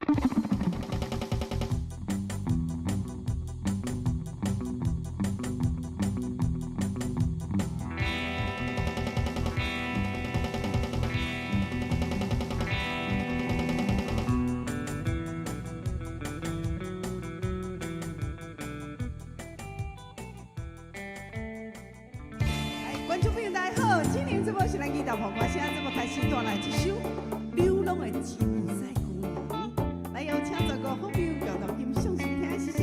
觀眾朋友大家好，今年這部是咱吉頭婆歌聲節目開始帶來這首《流浪的吉普賽姑娘》，來有請全國好朋友共同欣賞收聽，謝謝。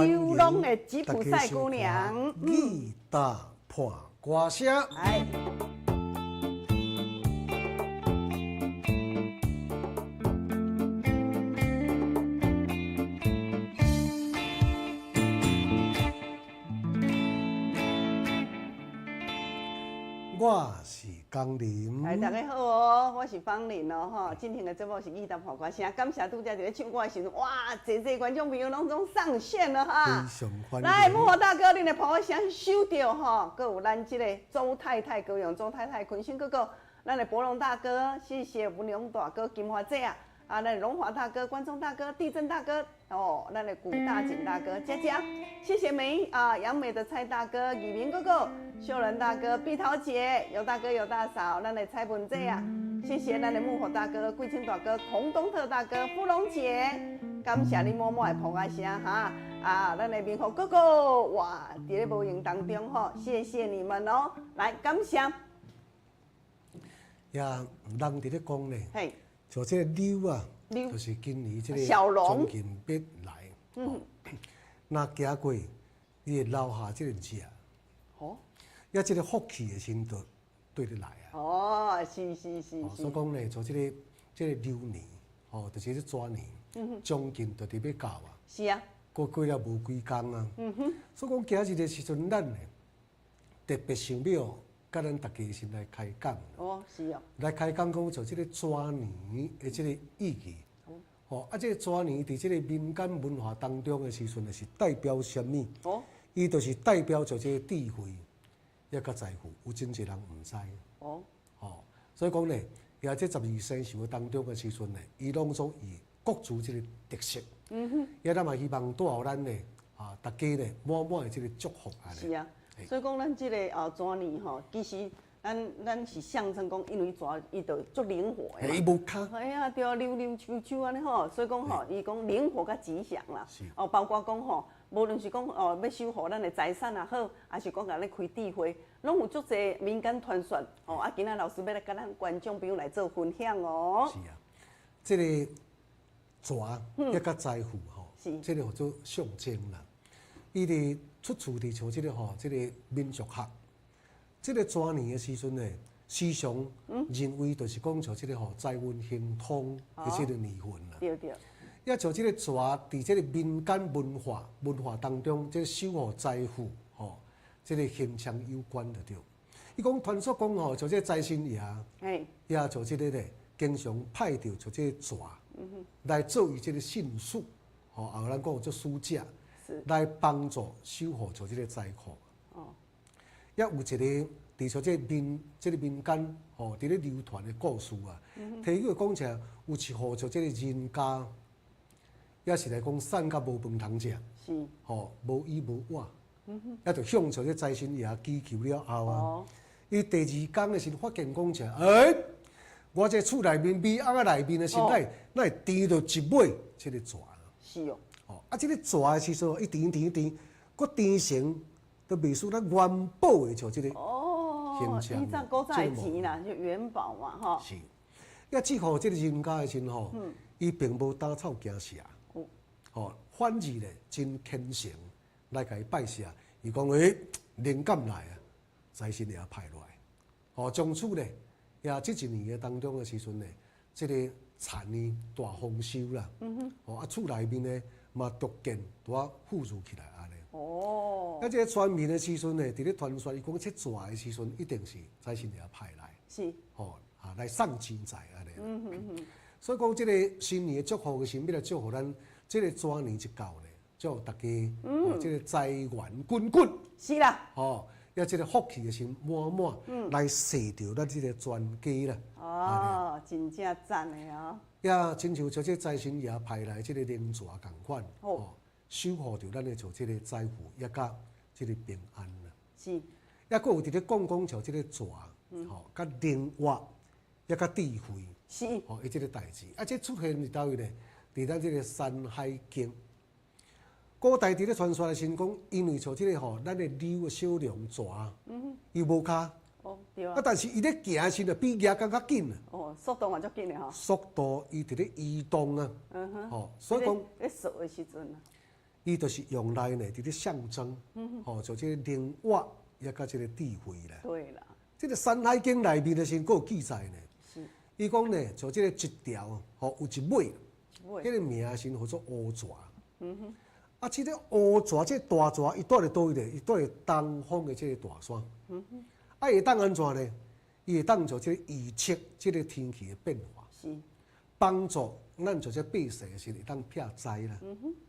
流浪的吉普賽姑娘，吉他伴歌聲。哎。我是江林。哎，大家好哦，我是芳玲哦，吼，今天的节目是吉他伴歌聲，感謝拄才佇咧唱歌的時陣，哇，濟濟觀眾朋友攏總上線了哈。非常歡迎。來，木華大哥，恁的伴歌聲收著吼，閣有咱這個周太太，高雄周太太，坤生哥哥，咱的博龍大哥，謝謝文龍大哥，金華姐啊，啊，咱的榮華大哥，觀眾大哥，地震大哥，哦，咱的古大景大哥，佳佳，謝謝梅啊，楊美的蔡大哥，李明哥哥，秀蘭大哥，碧桃姐，尤大哥，尤大嫂，咱的蔡文姐啊，謝謝咱的木火大哥，貴清大哥，洪東特大哥，芙蓉姐，感謝你滿滿的捧愛聲哈，啊，咱的明福哥哥，哇，佇咧無形當中吼，謝謝你們哦，來感謝。呀，人佇咧講咧，嘿，像這個牛啊，牛就是今年這個小龍將近欲來，嗯，若行過，你會留下這個跡，哦，抑這個福氣的心就對你來啊。哦，是是是是。所以講咧，像這個牛年，吼，就是這蛇年，將近就佇欲到啊。是啊。閣過了無幾工啊。所以講今日的時陣，咱咧特別想欲佮咱大家先來開講。哦，是哦。來開講講就這個蛇年的這個意義。哦，啊，這個蛇年佇這個民間文化當中的時陣，是代表啥物？哦。伊就是代表著這個智慧，抑佮財富，有真濟人毋知。哦。哦，所以講咧，也這十二生肖當中的時陣咧，伊攏總以各自這個特色。也咱嘛希望帶予咱咧，啊，大家咧滿滿的這個祝福按呢。是啊，所以講咱這個啊蛇年吼，其實咱是象徵講，因為蛇伊就足靈活的嘛。伊無跤。哎呀，對啊，溜溜啾啾按呢吼，所以講吼，伊講靈活佮吉祥啦。是。哦，包括講吼，無論是講哦，欲守護咱的財產也好，還是講共咱開智慧，攏有足濟民間傳說。哦，啊，今仔老師欲來佮咱觀眾朋友來做分享哦。是啊，這個蛇抑佮財富吼，這個叫做象徵啦。伊佇出處佇像這個吼，這個民俗學，這個蛇年的時陣呢，時常認為就是講像這個吼財運亨通的這個年份啦。對對。抑像這個蛇佇這個民間文化當中，這個守護財富吼，這個形象有關就對。伊講傳說講吼，像這個財神爺，也像這個咧，經常派著像這個蛇來做伊這個信使，吼，後咱講做使者，來幫助守護像這個財庫。哦。抑有一個佇像這個民這個民間吼，佇咧流傳的故事啊，提起講起來，有一戶像這個人家，也是來講散甲無飯通食，吼，無衣無碗，也就向像這財神爺祈求了後啊，伊第二工的時陣發現講起來，欸，我這厝內面米甕仔內面的時陣，哪會甜著一尾這個蛇？是哦。哦，啊，這個蛇的時陣，伊甜甜甜，閣甜成都袂輸咱元寶的像這個哦，以前古早的錢啦，就元寶嘛，吼。是，抑這戶這個人家的時陣吼，伊並無膽草驚蛇，吼，反而咧真虔誠來共伊拜社。伊講欸，靈感來啊，財神爺派落來，吼，從此咧，也這一年的當中的時陣咧，這個田呢大豐收啦，吼，啊，厝內面咧嘛逐漸拄仔富裕起來按呢。哦。啊，這個傳聞的時陣咧，佇咧傳說，伊講這蛇的時陣，一定是財神爺派來。是。吼，啊，來送錢財按呢。所以講，這個新年的祝福的時陣，欲來祝福咱這個蛇年一到咧，祝福大家，哦，這個財源滾滾。是啦。吼，抑這個福氣的時陣滿滿來踅著咱這個全家啦。哦，真正讚的哦。抑親像像這財神爺派來這個靈蛇仝款，哦，守護著咱的像這個財富，抑佮這個平安啦。是。抑閣有佇咧講講像這個蛇，吼，佮靈活，抑佮智慧，吼，伊這個代誌。啊，這出現佇佗位咧？佇咱這個《山海經》。古代佇咧傳說的時陣講，因為像這個吼，咱的牛的小龍蛇，伊無跤。哦，對啊。啊，但是伊咧行的時陣，比蜈蚣較緊啊。哦，速度嘛足緊的吼。速度伊佇咧移動啊。吼，所以講。咧掃的時陣啊。伊就是用來呢，佇咧象徵，吼，就這個靈活也佮這個智慧啦。對啦。這個《山海經》內面的時陣，閣有記載呢。伊講呢，就這個一條，吼，有一尾，彼個名是號做烏蛇。啊，這個烏蛇，這個大蛇，伊蹛佇佗位咧？伊蹛佇東方的這個大山。啊，伊會當按怎呢？伊會當做這個預測這個天氣的變化。幫助咱做這百姓的時會當避災啦。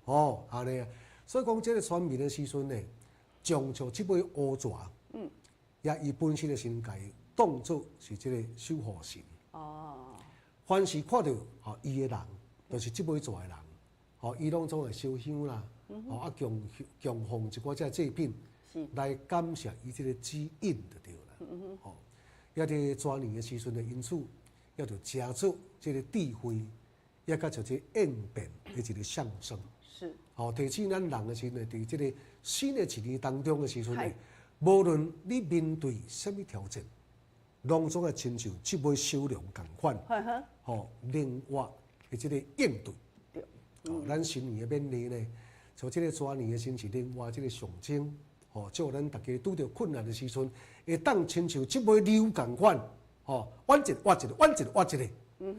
哦，按呢啊。所以講，這個傳媒的時陣呢，將就這尾烏蛇，也伊本身的身家當做是這個守護神。凡是看著吼伊的人，就是這尾蛇的人，吼伊攏總會燒香啦，吼啊供供奉一寡這祭品，來感謝伊這個指引就對啦。吼，也佇蛇年的時陣呢，因此也就誠做這個智慧，也佮做這個應變的一個象徵。吼，提醒咱人的時陣，佇這個新的一年當中的時陣呢，無論你面對啥物挑戰，攏總愛親像這尾小龍仝款，吼，靈活的這個應對。吼，咱新年的勉勵呢，像這個蛇年的時是靈活這個象徵，吼，祝咱大家拄著困難的時陣，會當親像這尾牛仝款，吼，彎一個活一個，彎一個活一個，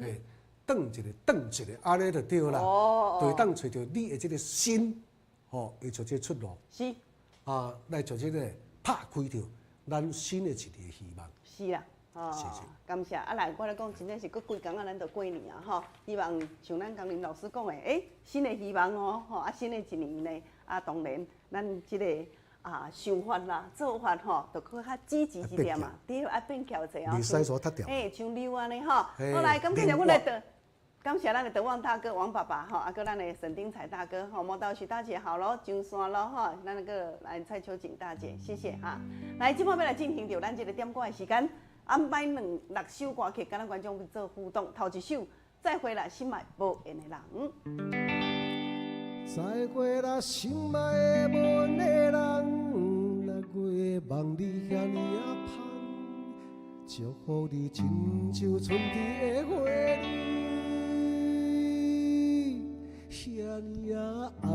嘿，轉一個轉一個，按呢就對啦。就會當揣著你的這個心，吼，會做這個出路。啊，來做這個拍開著咱新的一個希望。是啦。哦，感謝啊！來，我來講，真正是閣幾工啊，咱就過年啊，吼！希望像咱江林老師講的，欸，新的希望哦，吼啊，新的一年呢，啊，當然，咱這個啊想法啦、做法吼，就閣較積極一點嘛，對，愛變巧者哦。袂使煞脫掉。欸，像牛按呢吼，好來，感謝阮的德，感謝咱的德旺大哥、王爸爸吼，啊，閣咱的沈丁彩大哥吼，磨刀徐大姐好囉，上山囉吼，咱那個來蔡秋錦大姐，謝謝哈。來，這擺欲來進行著咱這個點歌的時間。安排兩六首歌曲，佮咱觀眾做互動。頭一首，再會啦，心愛無緣的人。再會啦，心愛無緣的人，六月夢裡遐爾仔芳，祝福你親像春天的花兒，遐爾仔紅。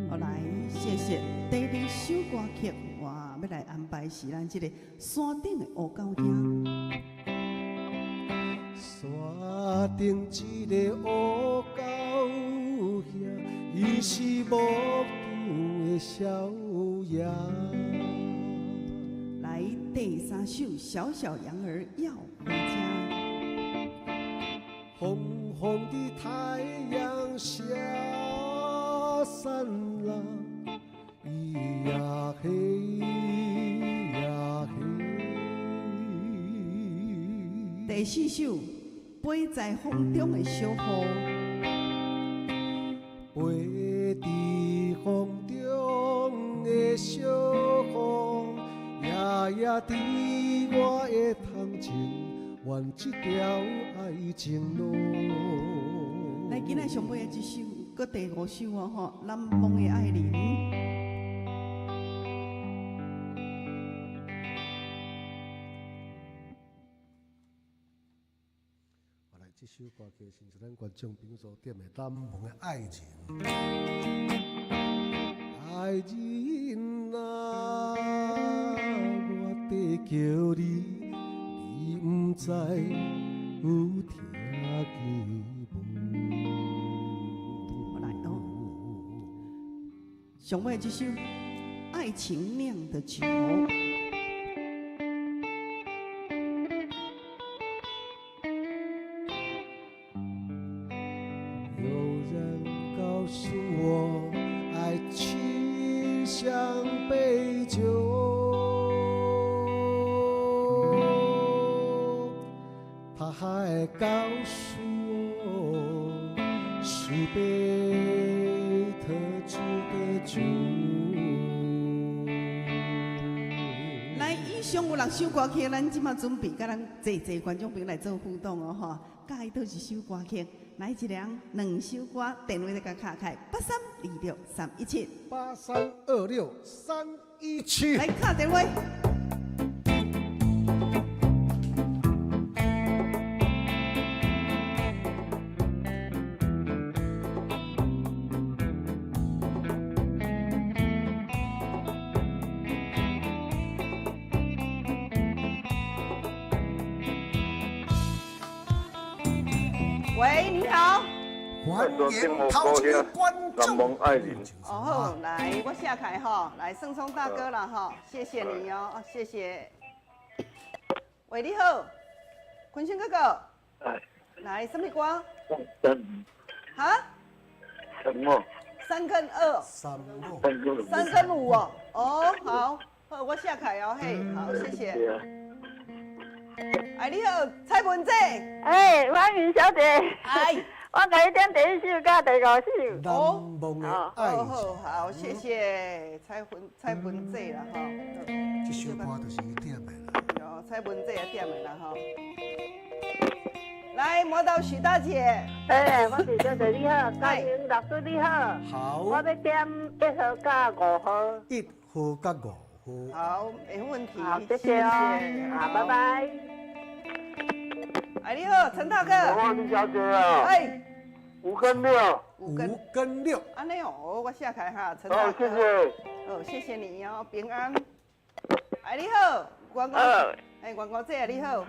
好，來，謝謝第二首歌曲。哇，欲來安排是咱這個山頂的烏狗兄。山頂一個烏狗兄，伊是牧場的少爺。來，第三首《小小羊兒要回家》。紅紅的太陽下山啦，咿呀嘿呀嘿。第四首《飛在風中的小雨》。飛佇風中的小雨，夜夜佇我的窗前，怨這條愛情路。來，今仔上尾的這首，閣第五首哦吼，《難忘的愛人》。來，這首歌曲是咱觀眾朋友所點的《難忘的愛人》。愛人啊，我在叫你，你毋知有聽見無？來哦，上尾這首《愛情釀的酒》。有人告訴我，愛情像杯酒，他還告訴我，是杯特制的酒。來，以上有六首歌曲，咱這馬準備佮咱濟濟觀眾朋友來做互動哦，吼，佮意佗一首歌曲，來一人兩首歌，電話就共敲開，8326317，8326317，來敲電話。喂，你好。歡迎頭一個觀眾。難忘愛人。哦好，來，我寫開吼，來，盛聰大哥啦吼，謝謝你哦，謝謝。喂，你好，坤生哥哥。哎。來，什麼歌？三。哈？什麼？三跟二。三三跟五哦。哦，好，好，我寫開哦，嘿，好，謝謝。哎，你好，蔡文姐。哎，婉云小姐。哎。我共你點第一首佮第五首。難忘的愛好好好，謝謝蔡文姐啦吼。這首歌就是伊點的啦。哦，蔡文姐也點的啦吼。來，磨刀許大姐。哎，婉云小姐你好，嘉玲老師你好。好。我欲點一號佮五號。一號佮五號。好，沒問題。好，謝謝哦。好，拜拜。哎，你好，陳大哥。我李小姐啊。哎。五跟六。五跟六。按呢哦，我寫開哈，陳大哥。好，謝謝。哦，謝謝你哦，平安。哎，你好，關哥。哎，關哥姐，你好。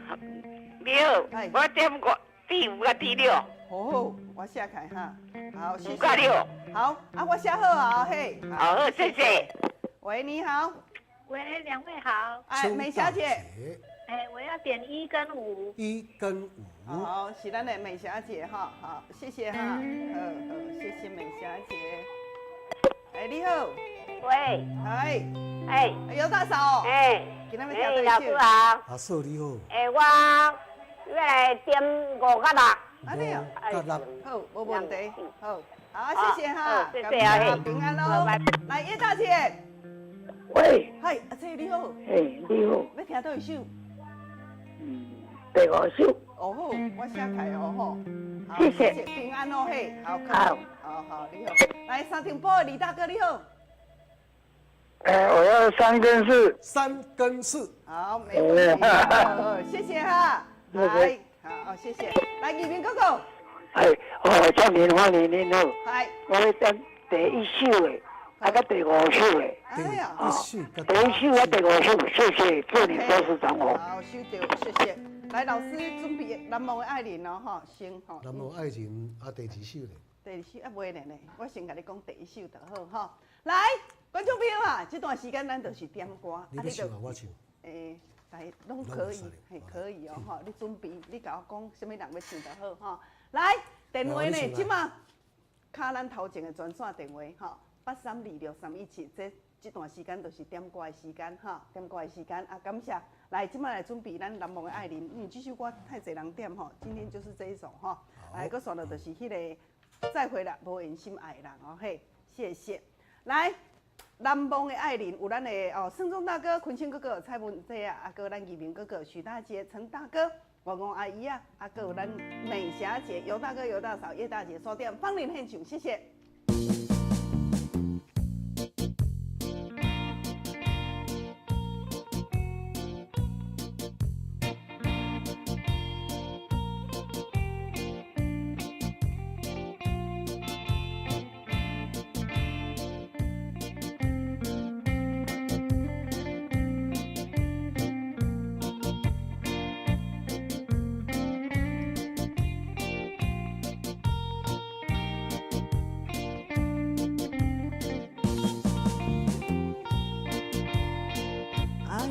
你好。我點五第五佮第六。好，我寫開哈。好，謝謝。五佮六。好，啊，我寫好啊，嘿。好，謝謝。喂，你好。喂，兩位好。哎，美霞姐。哎，我要點一跟五。一跟五。好，是咱的美霞姐哈，好，謝謝哈，好好，謝謝美霞姐。哎，你好。喂。哎。哎。尤大嫂。哎。今仔欲聽老師好。阿嫂你好。哎，我欲來點五佮六。按呢哦。五佮六。好，無問題。好，好，謝謝哈。謝謝啊，平安囉。來，葉大姐。喂。嗨，阿姐你好。嘿，你好。欲聽佗一首？嗯，第五首。哦好，我寫開哦吼。謝謝。平安哦嘿，好，好，好好你好。來，三重埔的李大哥你好。哎，我要三跟四。三跟四。好，沒問題。好，謝謝哈。來，好，謝謝。來，義明哥哥。哎，哦，少年歡迎您好。來。我欲點第一首的，啊，佮第五首的。哎呀，第一首佮第五首，謝謝，祝你多事長紅。好，收到，謝謝。來，老師準備難忘的愛人哦，吼，先吼。難忘愛人啊，第二首咧。第二首啊，袂咧呢，我先共你講第一首就好吼。來，觀眾朋友啊，這段時間咱就是點歌。你欲唱啊，我唱。欸，來，攏可以，嘿，可以哦，吼。你準備，你共我講啥物人欲唱就好吼。來，電話呢，這馬敲咱頭前的專線電話吼，8326317，這段時間就是點歌的時間吼，點歌的時間啊，感謝。來，這馬來準備咱難忘的愛人，嗯，這首歌太濟人點吼，今天就是這一首吼。來，閣煞落就是彼个再會啦，無緣心愛人哦嘿，謝謝。來，難忘的愛人有咱的哦，盛忠大哥、坤清哥哥、蔡文姐啊，啊，閣咱義明哥哥、許大姐、陳大哥、王公阿姨啊，啊，閣有咱美霞姐、尤大哥、尤大嫂、葉大姐，刷點芳齡獻唱，謝謝。 愛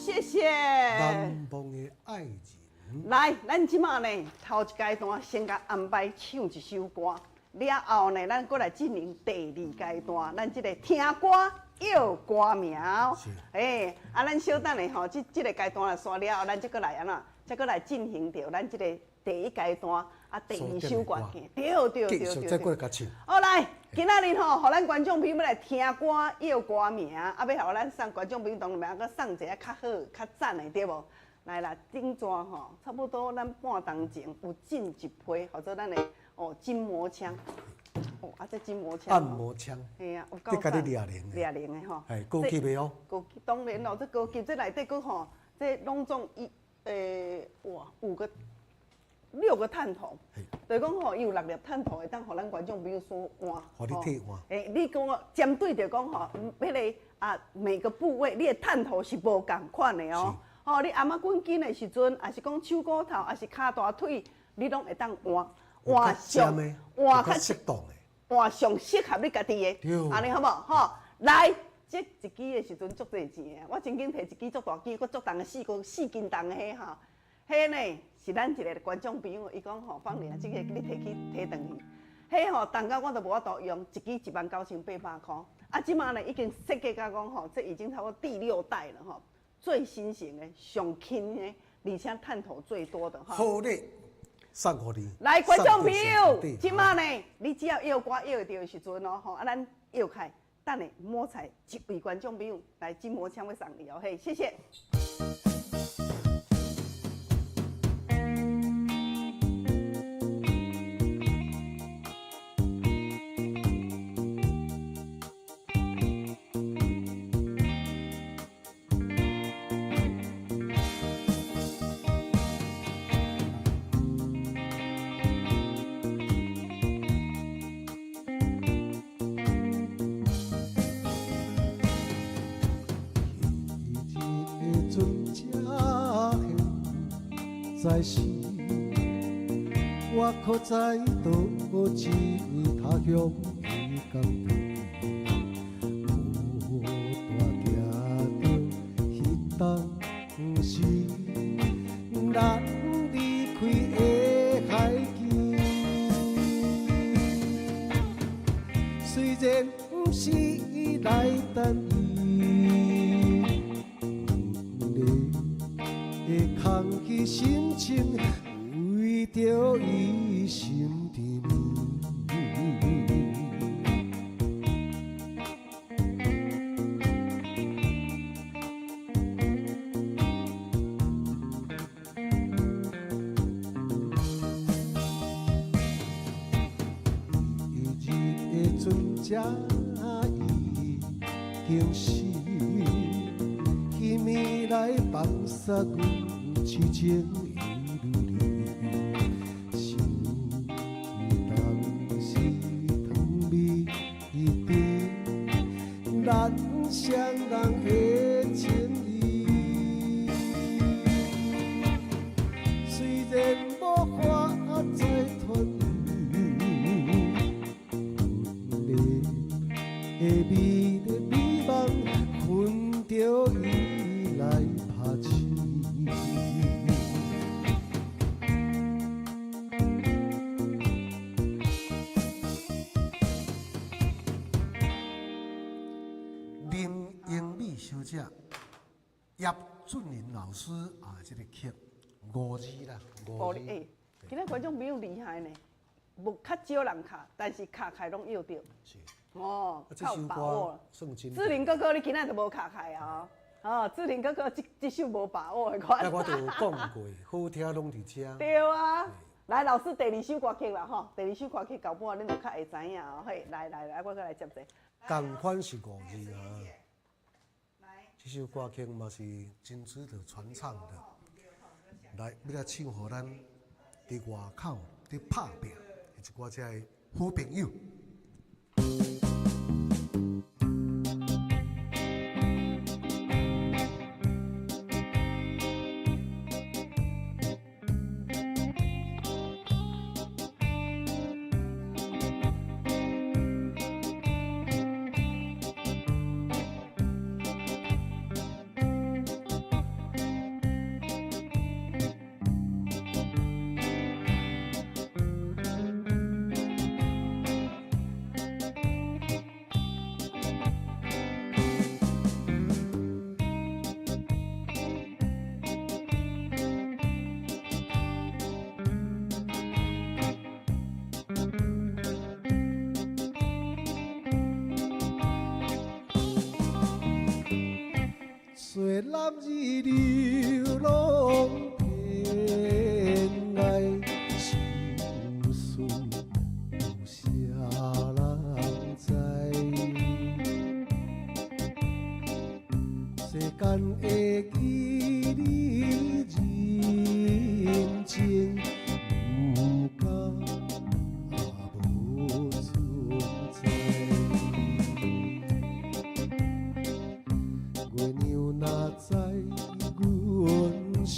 謝謝。難忘的愛人。來，咱這馬呢，頭一階段先共安排唱一首歌，了後呢，咱閣來進行第二階段，咱這個聽歌臆歌名。欸，啊，咱小等下吼，這這個階段煞了後，咱才閣來按怎，才閣來進行著咱這個第一階段啊，第二首歌曲。對對對對對。好來，今仔日吼，予咱觀眾朋友欲來聽歌臆歌名，啊，欲予咱送觀眾朋友當然欲送一个較好、較讚的，對無？來啦，頂逝吼，差不多咱半鐘前有進一批，號做咱的哦筋膜槍，哦啊這筋膜槍，按摩槍，嘿啊，有夠這共你掠靈掠靈的吼，係高級的哦，高級當然咯，這高級這內底閣吼，這攏總一哇五個六個探頭，就是講吼，伊有六粒探頭會當予咱觀眾朋友所換，予你替換。欸，你講針對著講吼，彼個啊每個部位你的探頭是無仝款的哦。哦，你頷仔骨筋的時陣，抑是講手骨頭，抑是跤大腿，你攏會當換換上換較適當的，換上適合你家己的，按呢好無？吼，來，這一支的時陣足濟錢的，我曾經提一支足大支，閣足重的四公四斤重的彼吼，彼呢是咱一个觀眾朋友，伊講吼，芳玲啊，這個你提去提轉去，彼吼重到我都無法度用，一支19,800箍，啊，這馬呢已經設計到講吼，這已經差不多第六代了吼。最新型的、上輕的，而且探頭最多的哈。好咧，送予你。來，觀眾朋友，這馬呢，你只要臆歌臆著的時陣哦，吼啊，咱臆開，等下摸彩一位觀眾朋友來筋膜槍欲送你哦，嘿，謝謝。在时，我可知倒一位他鄉的工地，孤單行著彼當時，咱離開的海墘，雖然毋是來等伊，阮的空虛心情，為著伊心甜蜜。彼日的船只已經是，彼暝來放殺阮痴情的女兒，想起當時糖蜜甜，咱雙人的情誼，雖然無法再團圓，阮的美麗美夢，分著伊來拍醒。林英美小姐，葉俊麟老師啊，這個曲五字啦，五字。欸，今仔觀眾朋友厲害呢，無較少人敲，但是敲開攏臆著。是。哦，這首歌算真。志玲哥哥，你今仔就無敲開啊？哦，志玲哥哥這這首無把握的款。那我就有講過，好聽攏佇這。對啊，來老師第二首歌曲啦吼，第二首歌曲到尾恁就較會知影哦。嘿，來來來，我閣來接者。仝款是五字啊。這首歌曲嘛是真值得傳唱的。來，欲來唱予咱佇外口佇拍拚的一寡這个好朋友。男兒流浪天涯，心事有啥人知？世間的義理人情，毋敢也無存在。月娘若知阮心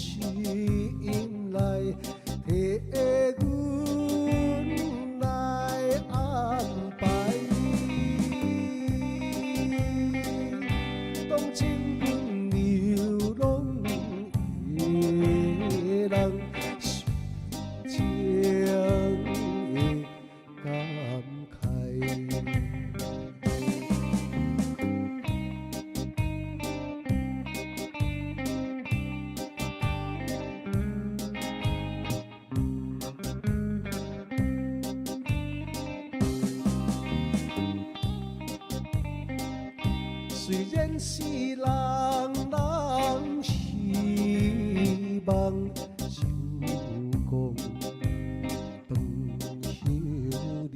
內，替阮來安排。當情阮流浪的人，心情的感慨。雖然是人人希望成功轉鄉里，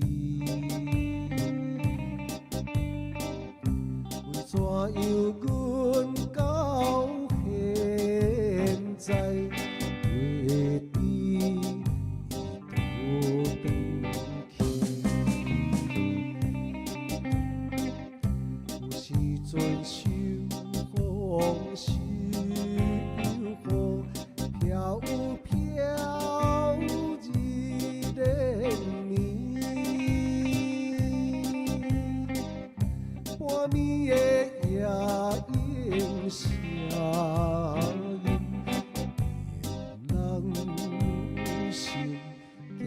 為怎樣阮到現在袂知伊倒轉去？有時陣受風受雨，飄飄一連暝，半暝的夜鶯聲音，令人心驚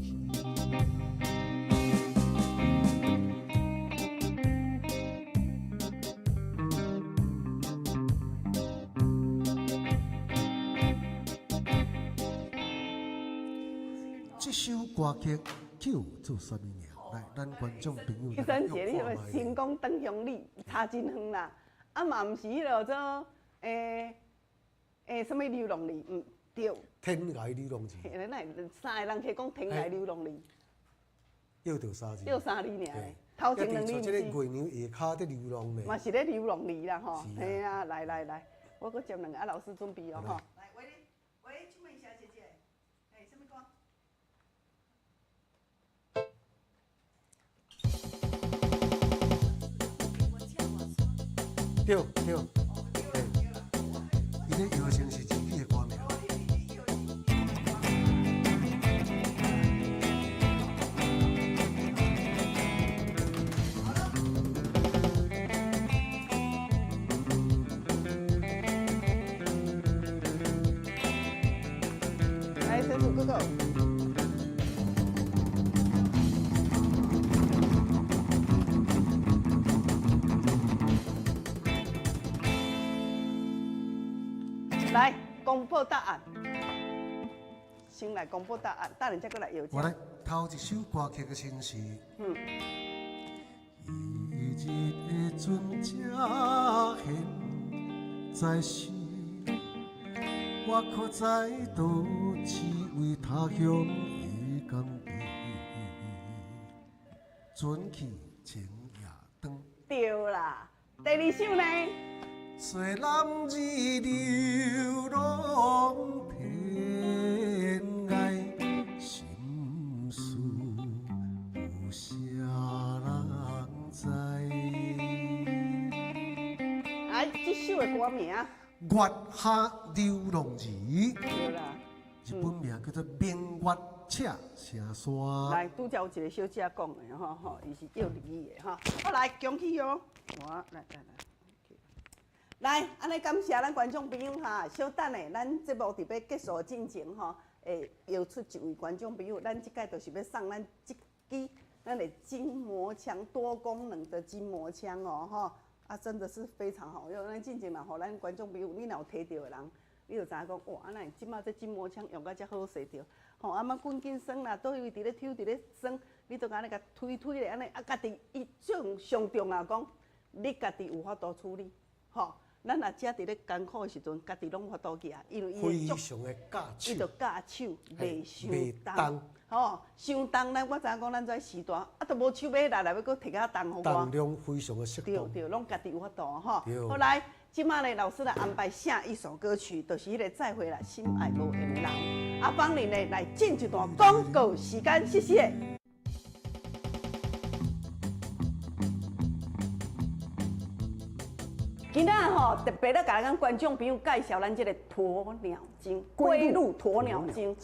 去。這首歌曲叫做啥物名？來，咱觀眾朋友彼陣時你彼個成功轉鄉里差真遠啦，啊嘛毋是彼落做啥物流浪兒，毋對。天涯流浪兒。嘿，哪會三个人去講天涯流浪兒？叫著三字。叫三字爾，頭前兩字這個月娘下跤佇流浪呢。嘛是咧流浪兒啦吼，嘿啊，來來來，我閣接兩個啊，老師準備哦吼。來，喂，喂，請問一下姐姐，欸，啥物歌？對對，嘿，伊咧搖聲是自己的歌名。來，小主哥哥。來公布答案，先來公布答案，等下再閣來搖。我來頭一首歌曲的先是，彼日的船只現在時，我可知佗一位他鄉的江邊，船去情也長。對啦，第二首呢？做男兒流浪天涯，心事有啥人知？啊，這首的歌名？月下流浪兒。對啦。日本名叫做明月赤城山。來，拄才有一個小姐講的吼吼，伊是叫日語的吼。好，來，恭喜哦！我來來來。來，按呢感謝咱觀眾朋友哈，稍等下，咱節目佇欲結束進前吼，會搖出一位觀眾朋友，咱這擺就是欲送咱這支咱的筋膜槍，多功能的筋膜槍哦，吼，啊，真的是非常好用。咱進前嘛，予咱觀眾朋友，你若有提著的人，你就知影講，哇，啊，哪會這擺這筋膜槍用甲遮好勢著，吼，啊，嘛骨筋酸啦，佗位佇咧抽佇咧酸，你都按呢共推推咧，按呢啊，家己伊最上重要講，你家己有法度處理，吼。咱若食佇咧艱苦的時陣，家己攏無法度舉啊，因為伊非常的駕手，伊就駕手袂傷重，吼，傷重。咱我知影講，咱這時代啊，都無手尾來來，欲閣提較重予我。重量非常的適當。對對，攏家己有法度吼。好來，這擺咧，老師來安排下一首歌曲，就是彼個再會啦，心愛無緣的人。啊，芳玲呢來進一段廣告時間，謝謝。今仔吼特別咧，共咱觀眾朋友介紹咱這個鴕鳥精，龜鹿鴕鳥精。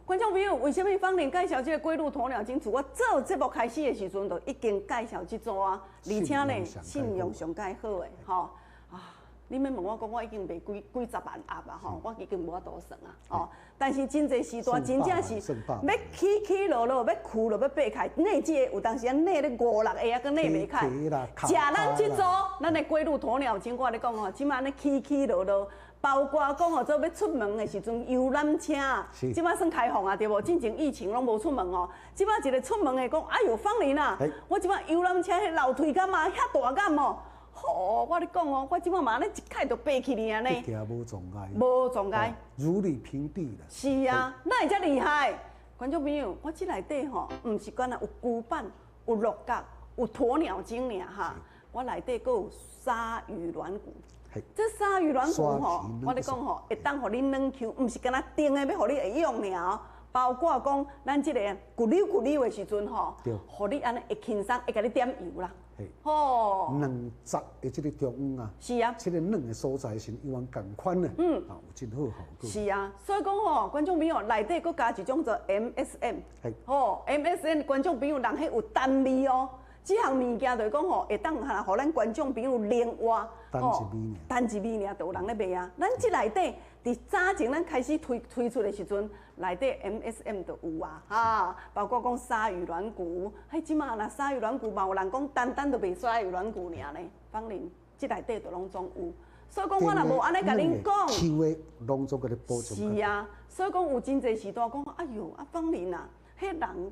觀眾朋友，為啥物芳玲介紹這個龜鹿鴕鳥精？自我做節目開始的時陣，就已經介紹這組啊，而且呢，信用上蓋好的吼啊。你免問我講，我已經賣幾幾十萬盒啊！吼，我已經無法度算啊！吼，但是真濟時代真正是欲起起落落，欲跍落欲爬開，內這個有當時啊內咧五六個啊，閣內袂開。食咱這組，咱的龜鹿鴕鳥精，我共你講吼，這馬按呢起起落落，包括講吼做欲出門的時陣，遊覽車，這馬算開放啊，對無？進前疫情攏無出門哦，這馬一个出門的講，哎喲，芳玲啊，我這馬遊覽車彼樓梯敢嘛遐大敢哦。吼！我咧講哦，我這擺嘛按呢一開就爬起來按呢，無障礙，無障礙，如履平地啦。是啊，哪會遮厲害？觀眾朋友，我這內底吼，毋是干焦有龜板、有鹿角、有鴕鳥精爾哈，我內底閣有鯊魚軟骨。這鯊魚軟骨吼，我咧講吼，會當予你軟 Q，毋是干焦甜的，欲予你會用爾。包括講咱這個骨溜骨溜的時陣吼，予你按呢會輕鬆，會共你點油啦。吼，軟雜的這个中央啊，是啊，這个軟的所在是永遠仝款的，啊，有真好效果。是啊，所以講吼，觀眾朋友內底閣加一種做 MSM，吼，MSM 觀眾朋友人彼有單味哦，這項物件就是講吼，會當予咱觀眾朋友靈活，單一味爾，單一味爾就有人咧賣啊。咱這內底佇早前咱開始推推出的時陣，內底 MSM 就有啊，哈，包括講鯊魚軟骨，彼這馬若鯊魚軟骨嘛有人講單單就賣鯊魚軟骨爾呢，芳玲這內底就攏總有，所以講我若無按呢共恁講，樹的攏總共你補充。是啊，所以講有真濟時段講，哎喲，啊芳玲啊，彼人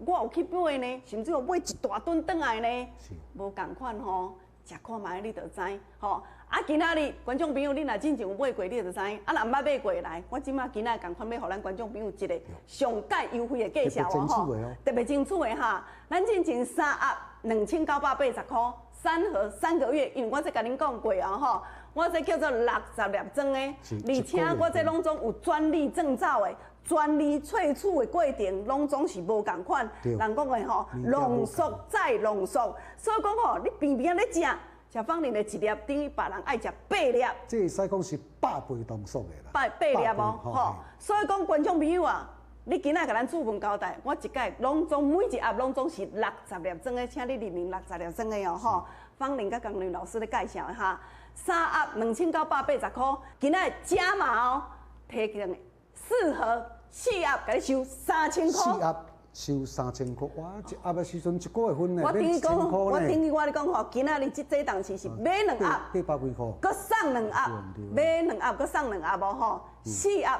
我有去買呢，甚至有買一大噸轉來呢，無仝款吼，食看覓你就知吼。啊，今仔日觀眾朋友，你若進前有買過，你就知。啊，若毋捌買過來，我這馬今仔仝款欲予咱觀眾朋友一个上蓋優惠的介紹哦吼，特別清楚的哈。咱進前三盒2980箍，三盒三個月，因為我這共恁講過哦吼，我這叫做60粒裝的，而且我這攏總有專利證照的，專利萃取的過程，攏總是無仝款。人講的吼，濃縮再濃縮，所以講吼，你平平仔咧食。食芳玲的一粒等於別人愛食八粒，這會使講是百倍濃縮的啦。八粒哦，吼！所以講觀眾朋友啊，你今仔共咱主問交代，我一擺攏總每一盒攏總是60粒裝的，請你認明60粒裝的哦，吼！芳玲佮江玲老師咧介紹的哈，三盒2980箍，今仔加碼哦，提供四盒四盒，共你收3000箍。收3000箍，哇！一盒的時陣一個月份呢，我等於講，我等於我咧講吼，今仔日這這檔次是買兩盒，八百幾箍，閣送兩盒，買兩盒閣送兩盒無吼，四盒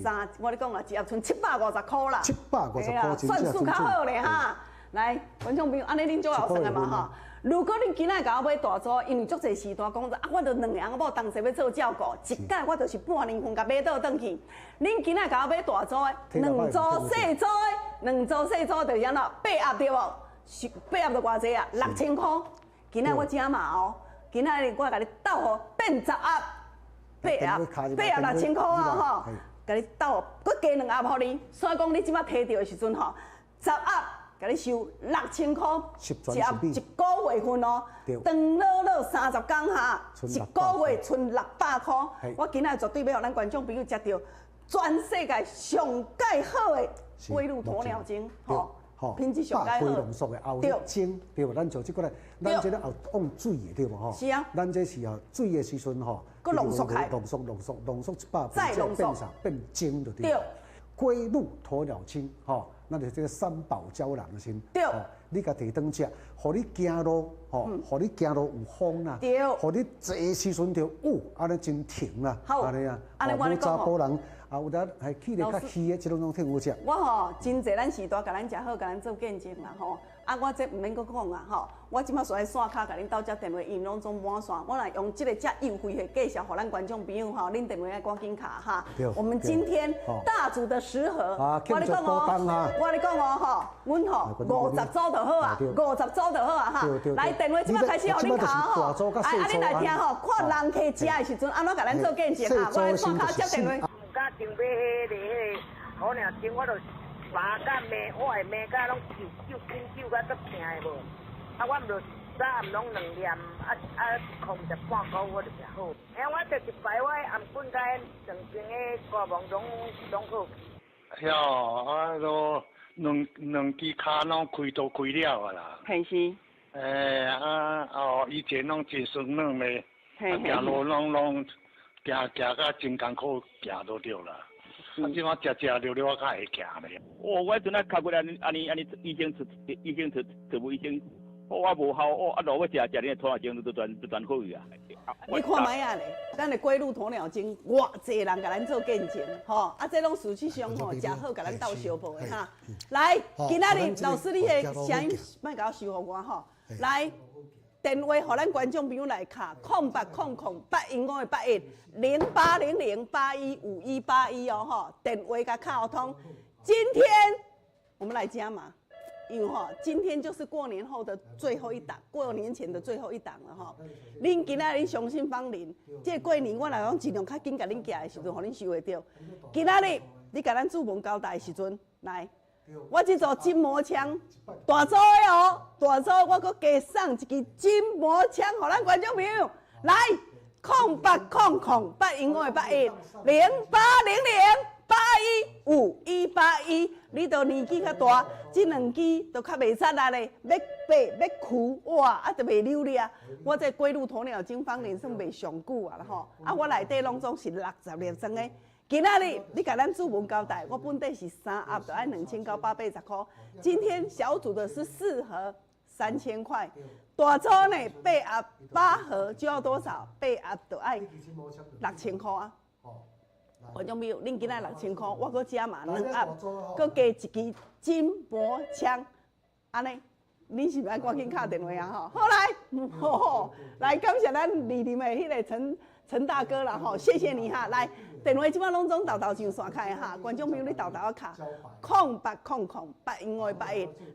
三，我咧講啦，一盒賰750箍啦，750箍，算數較好咧哈。來，觀眾朋友，按呢恁足會算的嘛吼。如果恁今仔共我買大組，因為足濟時段講啊，我著兩个翁仔某同齊欲做照顧，一擺我就是半年份共買倒轉去。恁今仔共我買大組的，兩組細組的，兩組細組就是按怎八盒對無？八盒就偌濟啊？6000箍。今仔我加碼哦，今仔日我共你鬥予變10盒，八盒，八盒6000箍啊吼，共你鬥，閣加兩盒予你。所以講你這擺提著的時陣吼，10盒。共你收6000箍，一盒一個月份哦，長樂樂30工哈，一個月賰600箍。我今仔絕對欲予咱觀眾朋友食著全世界上蓋好的龜鹿鴕鳥精，吼，品質上蓋好。濃縮的後精，對無？咱做這個咧，咱這個後往水的對無？吼，是啊。咱這是哦水的時陣吼，閣濃縮開，濃縮濃縮濃縮100倍，再濃縮變啥？變精就對。龜鹿鴕鳥精，吼。咱就這個三寶膠囊先，對，你共提轉食，予你行路，吼，予你行路有風啦，對，予你坐時陣就有，按呢真停啦，好，按呢啊，按呢我查埔人啊，有當係起咧較虛的，這攏總退伍食。我吼真濟咱序大共咱食好，共咱做見證啦吼。啊，我這毋免閣講啊吼。我這馬煞愛線跤共恁鬥接電話，𪜶攏總滿線。我來用這個遮優惠的介紹，予咱觀眾朋友吼，恁電話愛趕緊敲哈。我們今天大組的十盒，我咧講哦，我咧講哦吼，阮吼50組就好啊，50組就好啊哈。來，電話這馬開始予恁敲吼。啊啊，恁來聽吼，看人客食的時陣，按怎共咱做見證哈？我來線跤接電話。毋敢想買彼個鴕鳥精，我就麻甲罵，我會罵甲攏揪揪緊揪甲足疼的無。啊，我毋就早暗攏兩粒，啊啊控一半個月我就食好。欸，我就一擺我頷頸甲彼兩邊的骨膜攏攏好。曉，啊，都兩兩支跤攏開刀開了啊啦。係是。欸啊哦，以前攏真酸軟的，啊行路攏攏行行甲真艱苦，行都對啦。啊，這馬食食了了，我較會行咧。哦，我彼陣啊，較過來按呢按呢，醫生出醫生出出醫生，哦，我無效，哦，啊，落尾食食恁鴕鳥精都全都全好去啊。你看覓仔咧，咱的龜鹿鴕鳥精，偌濟人共咱做見證，吼，啊，這攏事實上吼，食好共咱鬥相報的哈。來，今仔日老師你的聲音莫共我收予我吼，來。電話予咱觀眾朋友來敲，0800 0815 81，0800815181哦吼，電話共敲通。今天我們來加碼，因為吼，今天就是過年後的最後一檔，過年前的最後一檔了吼。恁今仔日相信芳鄰，這個過年我若講盡量較緊共恁寄的時陣，予恁收會著。今仔日你共咱主文交代的時陣，來。我這組筋膜槍大組的哦，大組我閣加送一支筋膜槍，予咱觀眾朋友來0800 0815 81，0800 815181。你都年紀較大，這兩支都較袂擦力咧，欲爬欲跍哇，啊，就袂溜咧。我這龜鹿鴕鳥精芳鄰算袂上久啊啦吼，啊，我內底攏總是60粒裝的。今仔日你共咱主文交代，我本底是三盒就愛2980塊。今天小組的是四盒3000塊，大組呢八盒八盒就要多少？八盒就愛6000塊啊！觀眾朋友，恁今仔六千塊，我閣加碼兩盒，閣加一支筋膜槍，按呢，恁是毋愛趕緊敲電話啊？吼，好來，好，來感謝咱蒞臨的彼個陳陳大哥啦，吼，謝謝你哈，來。電話這擺攏總沓沓上線開哈，觀眾朋友你沓沓仔敲，0800 0815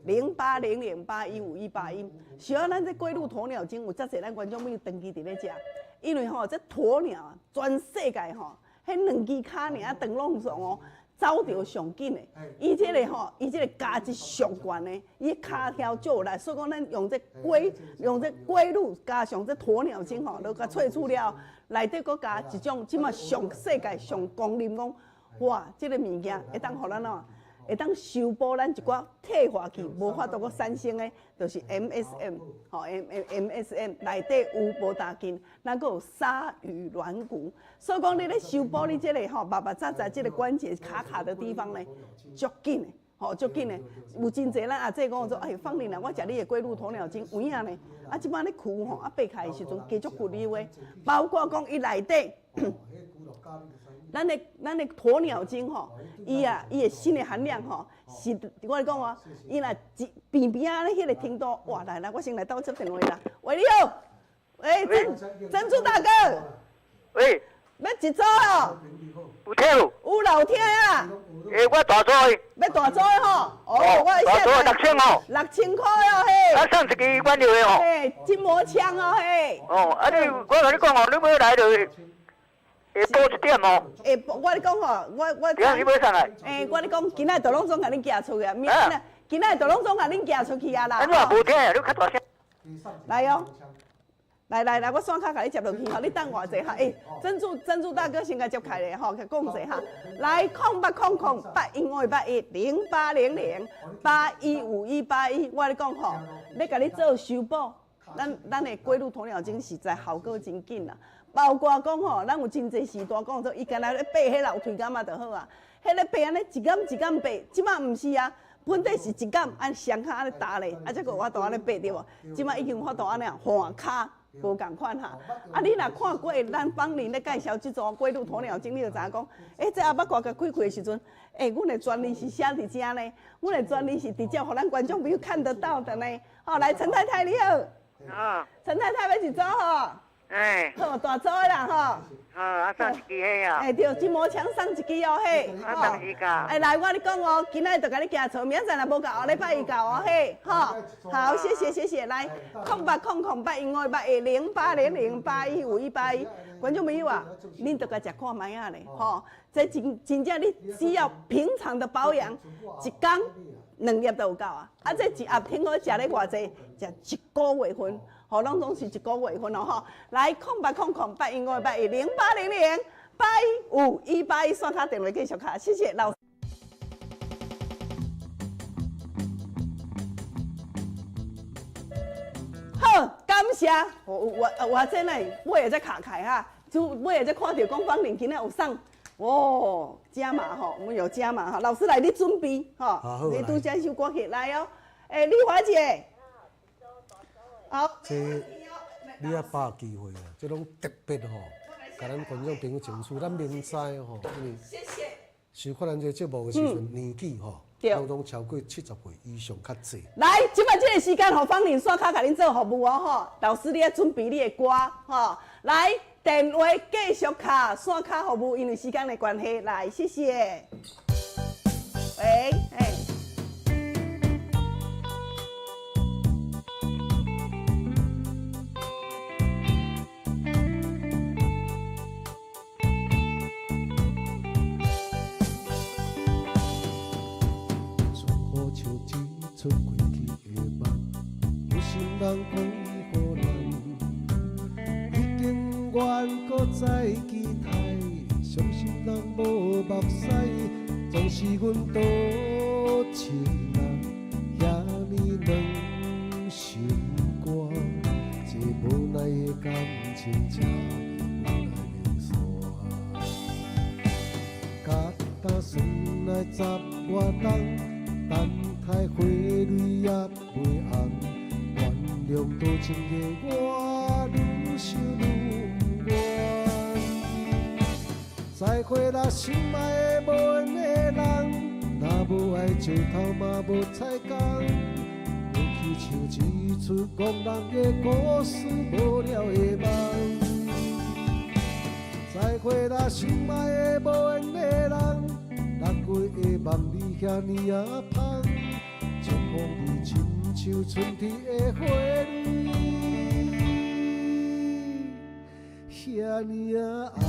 81，0800815181。喜歡咱這龜鹿鴕鳥精有遮濟咱觀眾朋友長期佇咧食，因為吼這鴕鳥啊，全世界吼，彼兩支跤爾長攏總哦，走著上緊的，伊這個吼，伊這個價值上懸的，伊跤條足有力，所以講咱用這龜用這龜鹿加上這鴕鳥精吼，都共萃取了。內底閣加一種，這馬上世界上公認講，哇！這個物件會當予咱怎？會當修補咱一寡退化去，無法度閣產生的，就是 MSM，吼 M M MSM 內底有無打筋，咱閣有鯊魚軟骨，所以講你咧修補你這個吼，密密扎扎這個關節卡卡的地方呢，足緊的，吼足緊的。有真濟咱阿姐講說，哎，芳鄰啊，我食你的龜鹿鴕鳥精有影呢。啊，這擺咧跍吼，啊爬起來的時陣加足骨溜的，包括講伊內底，咱的鴕鳥精吼，伊啊，伊的鋅的含量吼，是，我來講哦，伊若一邊邊仔彼個程度，哇，來來，我先來鬥接電話啦。喂，你好，喂，珍珍珠大哥，喂，欲一組哦，有聽無？有啦，有聽啊。欸，我大組的。欲大組的吼，哦，我大組六千哦。 6000塊哦，嘿。啊，送一支阮的哦。嘿，筋膜槍哦，嘿。哦，啊你，我共你講哦，你欲來就會補一點哦。會，我咧講吼，我我。對啊，你欲上來。欸，我咧講，今仔就攏總共恁寄出去啊，明仔今仔就攏總共恁寄出去啊啦。啊，你嘛無聽，你較大聲。來哦。來來來，我線跤共你接落去吼，你等我一下哈。欸，珍珠珍珠大哥先共接開咧吼，講者哈。來，0800 0815 81，0800815181。我咧講吼，欲共你做修補，咱咱的龜鹿鴕鳥精實在效果真緊啦。包括講吼，咱有真濟序大講做，伊干焦咧爬彼樓梯感覺就好啊。彼个爬按呢一工一工爬，這擺毋是啊。本底是一工按雙跤按呢踏咧，啊，才閣有法度按呢爬對無？這擺已經有法度按呢換跤。無仝款哈。啊，你若看過咱芳玲咧介紹這組龜鹿鴕鳥精，你就知影講，欸，這阿肉骨共開開的時陣，欸，阮的專利是寫佇遮呢，阮的專利是直接予咱觀眾朋友看得到的呢。好，來陳太太你好。啊。陳太太欲一組吼。欸。好，大組的啦吼。好，啊送一支彼啊。欸，對，筋膜槍送一支哦嘿。啊，當時到。欸，來，我共你講哦，今仔日就共你寄厝，明仔載若無夠，後禮拜一到哦嘿，吼。好，謝謝謝謝，來，0800081581，0800815181，觀眾朋友啊，恁著共食看覓仔咧，吼，這真真正你只要平常的保養，一工兩粒就有夠啊。啊，這一盒聽講食咧偌濟，食一個月份。吼，攏總是一個月份哦，吼。來，0800081581，0800815181，刷卡電話繼續敲，謝謝老。好，感謝。我我真的尾下才卡開哈，就尾下才看著講芳玲今仔有送，哦，加碼吼，我們有加碼哈。老師來，你準備吼，你拄這首歌曲來哦。欸，麗華姐。好，這你也把握機會啊！這攏特別吼，共咱觀眾朋友爭取，咱明知吼，因為收看咱這個節目的時陣年紀吼，攏總超過70歲以上較濟。來，這擺這個時間，予芳玲煞卡共恁做服務哦吼。老師，你愛準備你的歌吼。來，電話繼續敲，線卡服務，因為時間的關係，來，謝謝。喂，欸。像一出過去的夢，有心人講伊予咱，已經願閣再期待，傷心人無目屎，總是阮多情人，遐爾軟心肝，這無奈的感情這呢無奈流散。甲今算來十外冬。等待花蕊也袂紅，原諒多情的我愈想愈不願。再會啦，心愛的無緣的人，若無愛石頭嘛無彩工。過去像一齣戇人的故事，無聊的夢。再會啦，心愛的無緣的人。六月的夢裡遐爾仔芳，祝福你親像春天的花蕊，遐爾仔紅。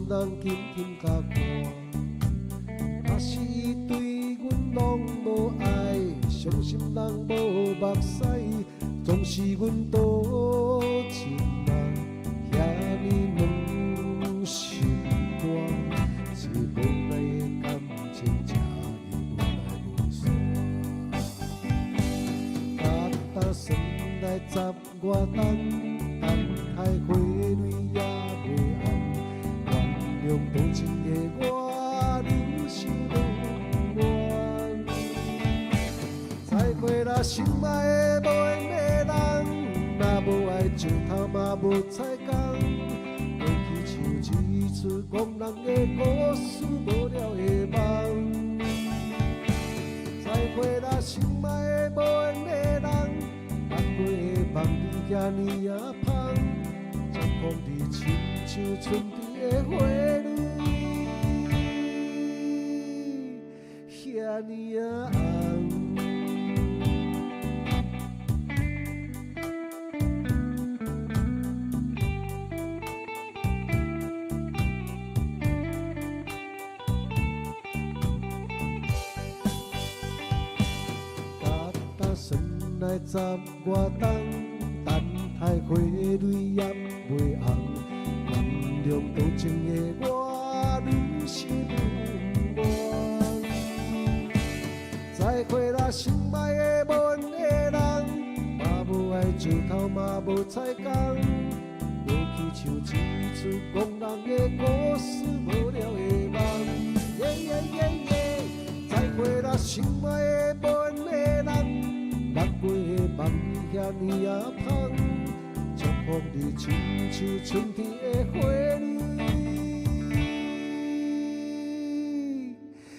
人緊緊共看，若是伊對阮攏無愛，傷心人無目屎，總是阮多情人，遐爾軟心肝，這無奈的感情這呢無來無散。甲今算來十外冬，等待花蕊也袂紅。原諒多情的我，愈想愈不願。再會啦，心愛的無緣的人，若無愛石頭嘛無彩工。過去像一齣戇人的故事，無聊的夢。再會啦，心愛的無緣的人，六月的夢裡遐爾仔芳，祝福你親像春天的花蕊，遐爾仔紅。甲今算來十外冬，等待花蕊也袂紅。原諒多情的我，愈想愈不願。再再会啦，心爱的阮的人，嘛无爱石头，嘛无彩工。过去像一出憨人的故事，无聊的梦。耶耶耶耶，再会啦，心爱的阮的人，六月的梦伊遐尔仔芳，祝福你亲像春天的花儿，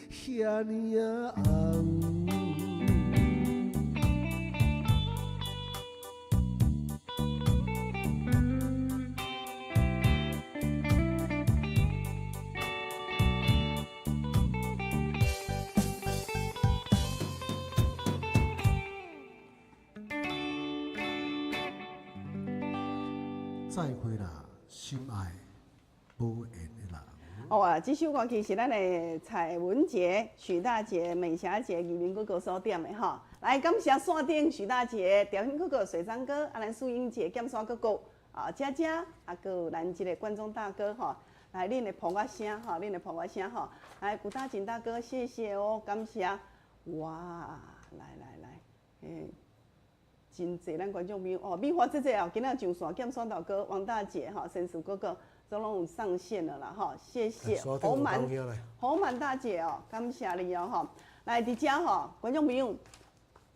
遐尔仔红。再会啦，心爱无缘的人。哦啊，这首歌曲是咱的彩文姐、许大姐、美霞姐、移民哥哥所点的吼。来，感谢山顶许大姐、调兴哥哥、水章哥、啊，咱素英姐、剑山哥哥啊，佳佳啊，阁有咱这个观众大哥吼。来，恁的捧我声吼，恁的捧我声吼。来，古大锦大哥，谢谢哦，感谢。哇，来来来，欸，真济咱观众朋友哦，美华姐姐哦，今仔上线，剑山大哥、王大姐吼，仙树哥哥都拢有上线了啦吼，谢谢侯满侯满大姐哦，感谢你哦吼。来，伫遮吼，观众朋友，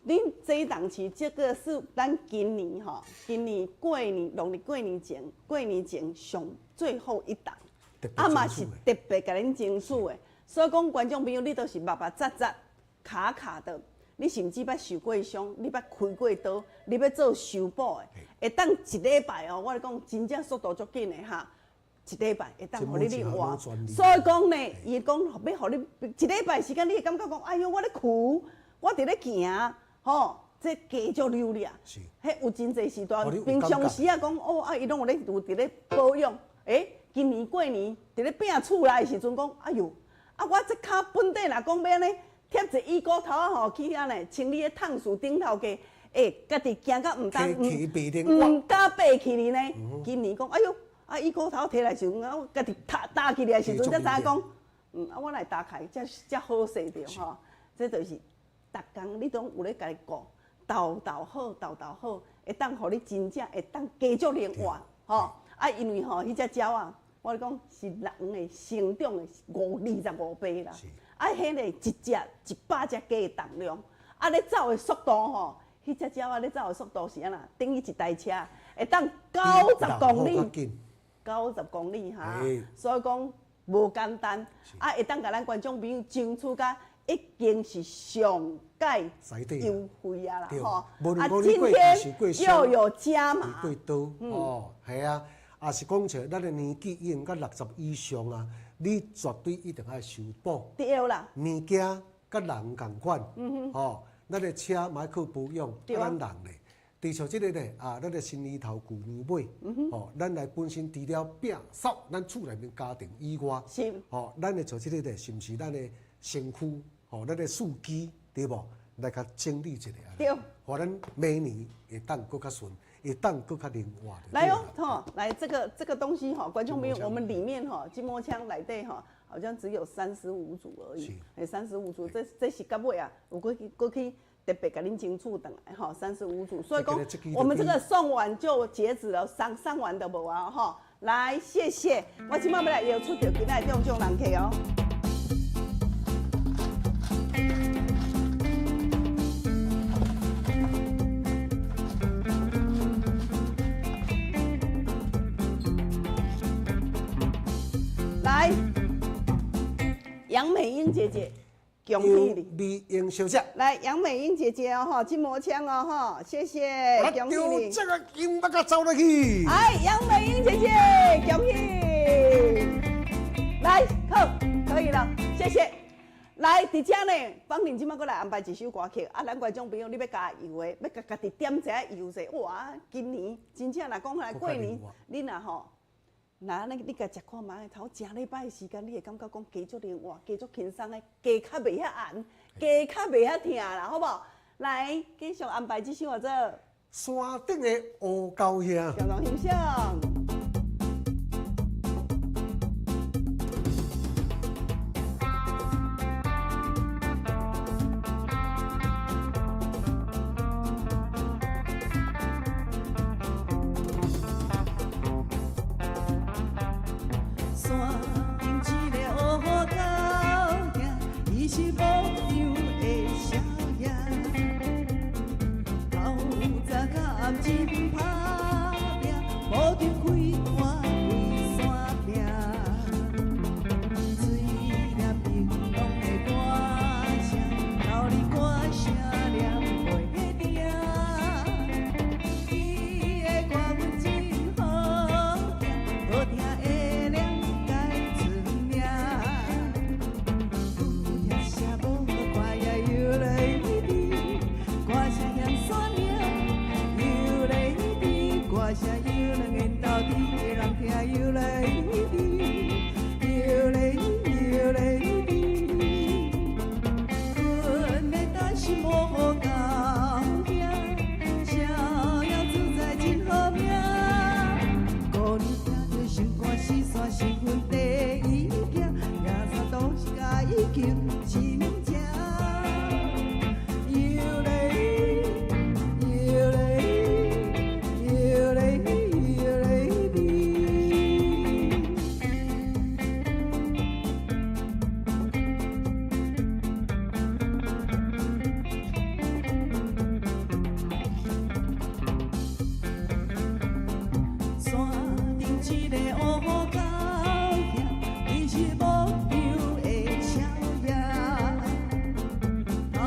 恁这一档期这个是咱今年吼，今年过年农历过年前，过年前上最后一档，啊嘛是特别共恁争取的，所以讲观众朋友，你都是密密扎扎卡卡的。你甚至捌受过伤，你捌开过刀，你欲做修补的，会当一礼拜哦。我咧讲，真正速度足紧的哈，一礼拜会当予你咧活。所以讲呢，伊讲欲予你一礼拜时间，你会感觉讲，哎哟，我咧跍，我伫咧行，吼，这加足溜咧。彼有真济时段，平常时啊讲，哦啊，伊拢有咧有伫咧保养。欸，今年过年伫咧拼厝内的时阵讲，哎哟，啊我这跤本底若讲欲按呢。贴一个椅骨头仔吼，去遐呢，清理彼桶树顶头家，欸，家己惊甲毋当，毋敢爬起哩呢。今年讲，哎哟，啊椅骨头提来时阵，啊我家己踏担起来时阵，才知影讲，啊我来担开，才才好势著吼。这就是逐工你拢有咧家己顾，豆豆好，豆豆好，会当予你真正会当加足灵活吼。啊，因为吼，彼只鸟仔，我咧讲是人的成长的25倍啦。啊，彼个一只100只鸡的重量，啊，咧走的速度吼，彼只鸟仔咧走的速度是按怎？等于一台车会当90公里，90公里哈。所以讲无简单，啊，会当共咱观众朋友争取甲已经是上盖优惠啊啦吼。啊，今天又有加码。过多哦，系啊，也是讲像咱的年纪已经到60以上啊。你绝对一定爱修补。对啦。物件佮人仝款，吼，咱的车嘛爱靠保养，啊，咱人咧，除像这个咧，啊，咱的新年头旧年尾，吼，咱来本身除了摒扫咱厝内面家庭以外，吼，咱会做这个咧，是毋是咱的身躯，吼，咱的四肢，对无？来共整理一下，对，予咱明年会当阁较顺，会当阁较灵活。来哦，吼，来这个这个东西哈，观众朋友，我们里面哈筋膜枪内底哈，好像只有35组而已，哎，三十五组，这这是到尾啊，有阁去阁去特别共恁争取转来哈，三十五组，所以讲我们这个送完就截止了，送送完就无啊哈。来，谢谢，我这摆欲来摇出著今仔的中奖人客哦。来，杨美英姐姐，恭喜你！美英小姐，来，杨美英姐姐哦，哈，筋膜枪哦，哈，谢谢，恭喜你！这个音乐甲走落去。哎，杨美英姐姐，恭喜！来，好，可以了，谢谢。来，伫遮呢，芳玲这摆阁来安排一首歌曲。啊，咱观众朋友，你欲加油的，欲共家己点一下油者，哇，今年真正若讲来过年，你若吼。若按呢，你共食看觅，头诚礼拜的时间，你会感觉讲加足灵活，加足轻松的，加较袂遐红，加较袂遐疼啦，好无？来，继续安排这首叫做《山顶的乌狗兄》。共同欣赏。實無樣的痟野。透早到暗真拍拚，無求開看規山拚。水念玲瑯的歌聲，流離歌聲念袂停。伊的歌阮真好聽，好聽的念改出名。有聽聲無歌也有淚滴，歌聲向山嶺有淚滴，歌聲有兩緣投滴，人聽有淚滴，有淚有淚滴。阮的擔心無高興，逍遙自在真好命。姑娘聽著心肝四散，身份第一行，夜沙都是共伊求親情。有淚有淚有淚有淚滴。山頂一個烏狗兄，伊是無樣的痟野。透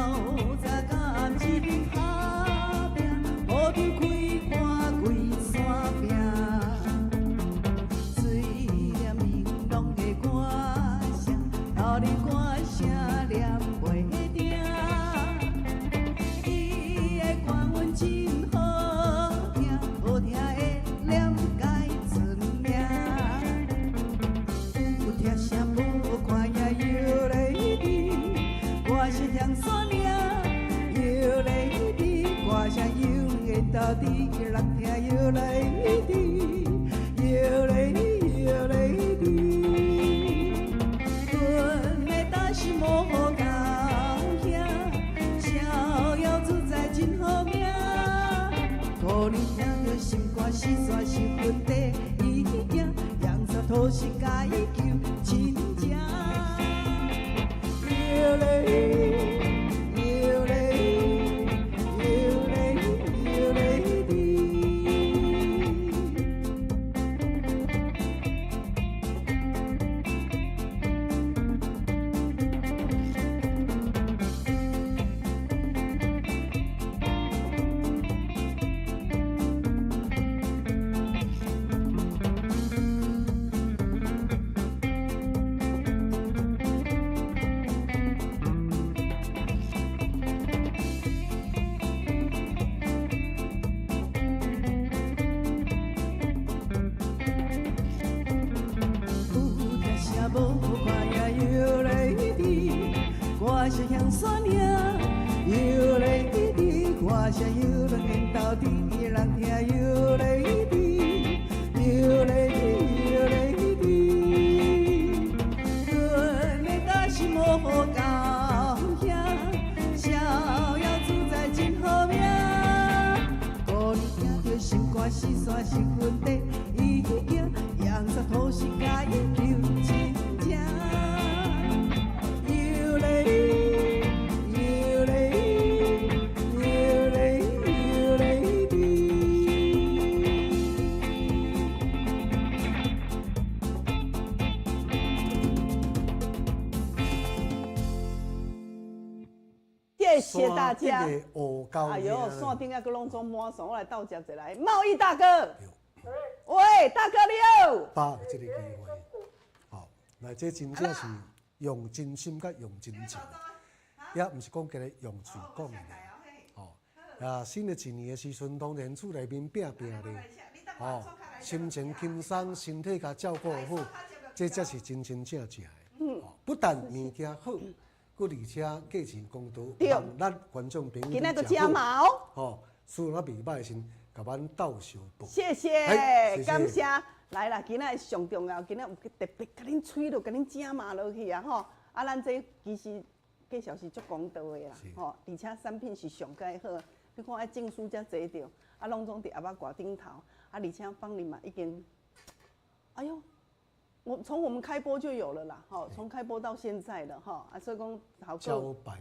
早到暗真拍拚，無求開看規山拚。水念玲瑯的歌聲，流離歌聲念袂停。伊的歌阮真好聽，好聽的念改出名。有聽聲無看也有淚滴，歌聲向山嶺有淚滴，歌聲有緣投滴，人聽有淚滴，有淚有淚滴。阮的擔心無高興，逍遙自在真好命。姑娘聽著心肝四散，身份第一行，陽沙土是共伊求親情。有淚有淚有淚有淚滴。有聽聲無看也有淚滴，歌聲向山嶺有淚滴，歌聲有兩緣投滴，人聽有淚滴，有淚有淚滴。阮的擔心無高興，逍遙自在真好命。姑娘聽著心肝四散，身份第一行，陽沙土是共伊求親情。有淚有淚有淚有淚滴。謝謝大家。山頂的烏狗哎呦，兄山頂啊，閣攏總滿山，我來鬥接一下來。貿易大哥，喂，大哥你好。把握這個機會，吼，來這真正是用真心佮用真情，也毋是講干焦用喙講的爾，吼。啊，新的一年的時陣，當然厝內面拼拼咧，吼，心情輕鬆，身體共照顧好，這才是真真正正的。不但物件好，閣而且價錢公道，讓咱觀眾朋友今仔閣加碼哦。吼，雖然袂䆀的時陣，共咱鬥相報。謝謝，感謝。來啦，今仔上重要，今仔有特別共恁吹落，共恁加碼落去啊！吼，啊，咱這其實介紹是足公道的啦，吼，而且產品是上蓋好。你看，愛證書才坐著，啊，攏總佇盒仔蓋頂頭，啊，而且芳玲嘛已經，哎喲，我從我們開播就有了啦，吼，從開播到現在了，吼，啊，所以講頭招牌。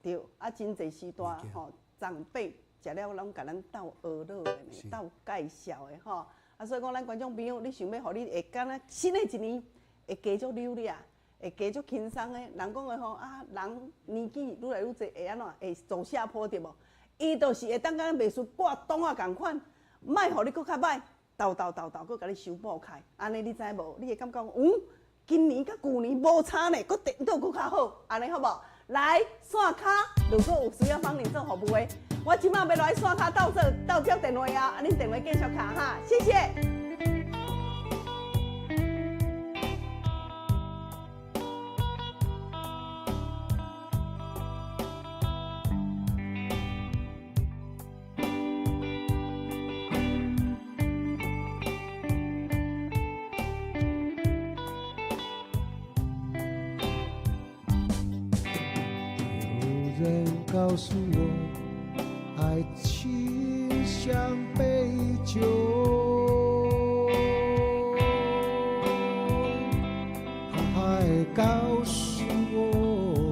對，啊，真濟時代吼，長輩食了攏共咱鬥學樂的呢，鬥介紹的吼，啊，所以講咱觀眾朋友，你想欲予你會敢若新的一年會加足溜咧，會加足輕鬆的。人講的吼，啊，人年紀愈來愈濟，會按怎？會走下坡對無？伊就是會當敢若袂輸掛檔仔仝款，莫予你閣較䆀。沓沓沓沓，閣共你修補開，按呢你知無？你會感覺嗯，今年佮舊年無差呢，閣顛倒閣較好，按呢好無？來線跤，如果有需要幫你做服務的，我這擺欲來線跤鬥做鬥接電話啊！啊，恁電話繼續卡哈，謝謝。有人告訴我，愛情像杯酒，他還告訴我。